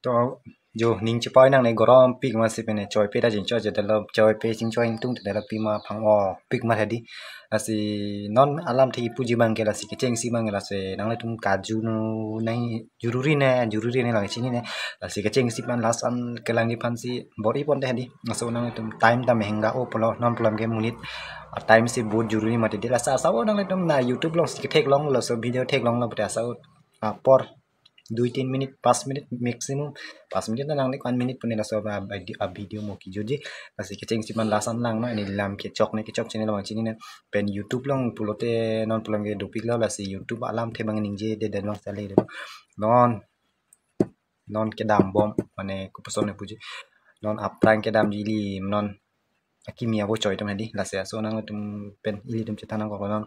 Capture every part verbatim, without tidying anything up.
To jo ning chipoi nangne, gorom pik ma si pine, choi pe ta jing choi je dalo, choi pe jing choi tung te dalo, pima phang-o pik ma hedi. Lasi non alamthe ipuji abang ke, lasi kechengsi abang ke, lasi nanglitum kajunu nai, jururi ne, jururi ne lang chinine. Lasi kechengsi aphan last an kelangji aphan si bor-ipon te hedi. Laso nanglitum time ta mehenga-o pulo, non pulo ke monit a time si bahut jururi mati di. Lasi asap nanglitum na YouTube along si ketheklong, laso video theklonglo pute asap apor dui tin minit, pas minit maximum. Pas minit na nangne, one minute pune laso a, a, a video mo kijutji. Lasi kechengsi aphan last an langnon, ili lam kechok ne, kechok channel abang chinine. Pen YouTube along pulote non pulo ke dopiklo, lasi YouTube alamthe abang ningje de den abang sale de. Non, non kedam bom, mane kopuson ne puji. Non aphrang kedamji ili, non akimi avochoi atum hedi. Lasi aso nanglitum pen ilitum chethan nangkok non.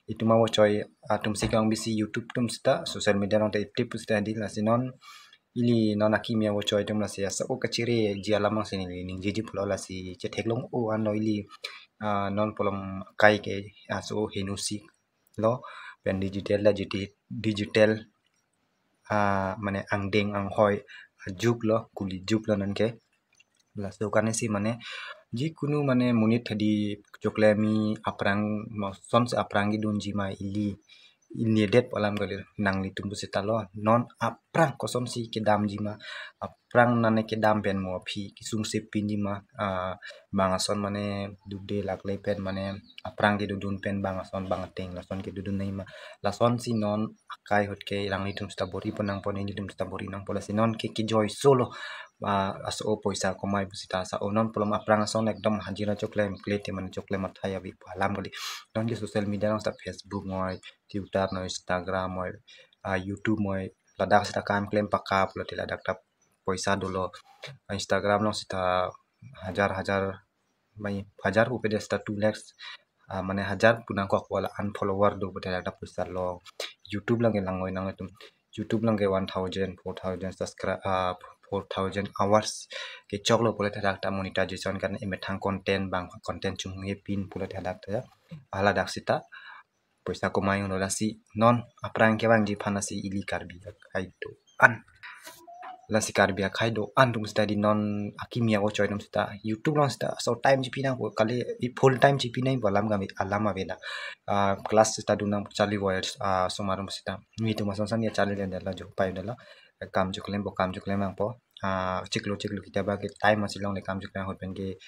Itum avochoi atum si kang bisi YouTube atum seta, social media along ta active pusita hedi. Lasi non ili non akimi avochoi atum lasi aso kachere ji alam abang si neli ningjeji pulo, lasi chetheklong-o anlo ili, ah, non pulo akai ke aso henu si lo, pen digital ta digi-, digital, ah, mane angdeng anghoi ajuk lo, kuli juk lo non ke. Laso karne si mane jikunu mane monit hedi choklemi aphrang, mo son si aphrang kedunji ma ili, ili det alam kali, nanglitum pusita lo. Non aphrang koson si kedamji ma, aphrang nane kedam pen mo aphi kesung si pinji ma, ah, bang ason mane dukde lakle pen mane aphrang kedodun pen bang ason bang ateng lason kedodun nai ma. Lason si non akai ahut ke nanglitum seta bor-ipon nangpo, nelitum seta bor-i nangpo. Lasi non ke kejoiso lo, ah, aso poisa komai pusita, aso non pulo aphrang ason ekdom hajira choklem kle te mane choklem athai ave pu alam kali. Non ke social media along seta Facebook moi, Twitter noi, Instagram moi, ah, YouTube moi, ladak seta kam klem paka pulote ladak ta poisa dolo. Instagram along seta hajar hajar, mai hajar pupe de seta two lakhs, ah, mane hajar pu nangkok wala an follower do pute ladak ta poisa long. YouTube along ke langnon nanglitum. YouTube along ke one thousand, four thousand subscribe, ah, four thousand hours kechoklo pulote ladak ta monetization karne emethang content bang, content chunghepin pulote ladak ta, ah, ladak seta poisa komai uno. Lasi non aphrang kevangji aphan lasi ili Karbi akhai do-an. Lasi Karbi akhai do-an atum seta di non akimi avochoi atum seta YouTube along seta aso time chipi nangpo kali, i full time chipi nangpo alam kami alam avena. Ah, class seta dun nang charli voice, ah, osomar atum seta. Nelitum ason san ya charli le dela jo pai dela. Kam choklem po, kam choklem nangpo. Ah, chiklo chiklo kita ba ke time masi longle kam choklem ahut pen ke,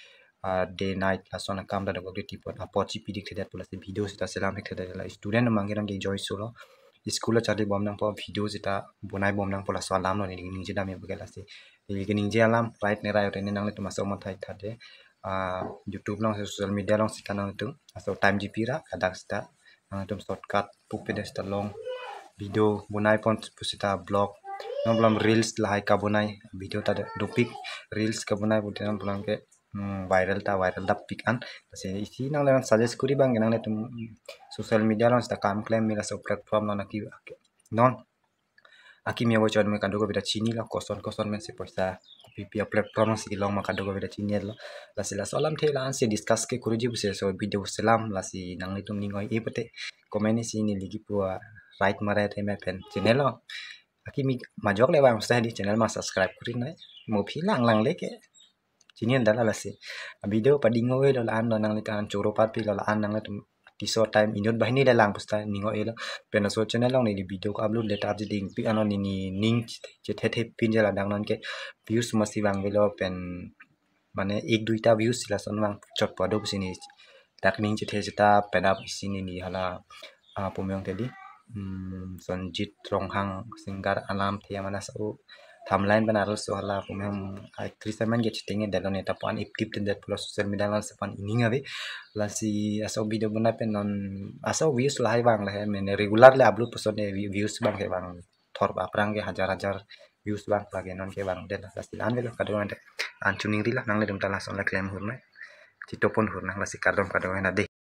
ah, day night lason akam ta dokok di tipon apot chipi dikthedet pu lasi video seta selam dikthedet, la student amang ke nang kejoiso lo. School along charli bom nangpo, video seta bonai bom nangpo, laso alam lo neli ningje dam ya bagi lasi. Neli keningje alam right ne rai ore ne nanglitum aso mathai thade. Ah, YouTube along social media along seta nanglitum aso time chipi ra ladak seta nanglitum shortcut pupe de seta long video bonaipon pusita vlog. Non pulo reels lahai kabonai, video ta dopik, reels kabonai pute non pulo ke, hmm, viral ta viral dapik an. Lasi isi nanglitum suggest kuri abang ke nanglitum, hmm, social media along seta kam klem me laso platform non aki, aki, non akimi avochoi atum kadokave ta chinilo, koson koson pen si poisa kopi pi a platform si kelong ma kadokave ta chinilo. Lasi laso alamthe la-an si discuss ke kuriji pusi laso video selam, lasi nanglitum ning oi-e pute comment si neli kipu a right ma right me pen channel lo. Akimi majok le bang seta di channel ma subscribe kuri nai. Mo aphi lang lang le ke chini an dala lasi. Video pading oi lo la-an lo, nanglitum choro parpik lo la-an, nanglitum tiso time inut banghini le lang pusita ning oi-e lo. Pen laso channel along neli video ko upload le ta arji ding pi ano neli ning chethe the pin je ladak non ke views masi vangvelo pen mane ek duita views lason vang chot pado pusi neli dak ning chethe seta pen ap isi neli hala, ah, pu me ong te di, hmm, Sonjit Ronghang singer alamthe mane laso thumbnail pen arloso hala pu me ong actress amen ke chetenge delo ne ta pan ip tip den det pulo social media along seta pan ining ave. Lasi aso video bonai pen non aso views lahai vang lahai mane regular le upload puson ne vi-, views abang ke vang thor aphrang ke hajar hajar views abang lake non ke vang den. Lasi la-an velo kadokave ta an chuningri la, nanglitum ta lason le klem hur nai, chitopon hur nang, lasi kardom kadokave ta de.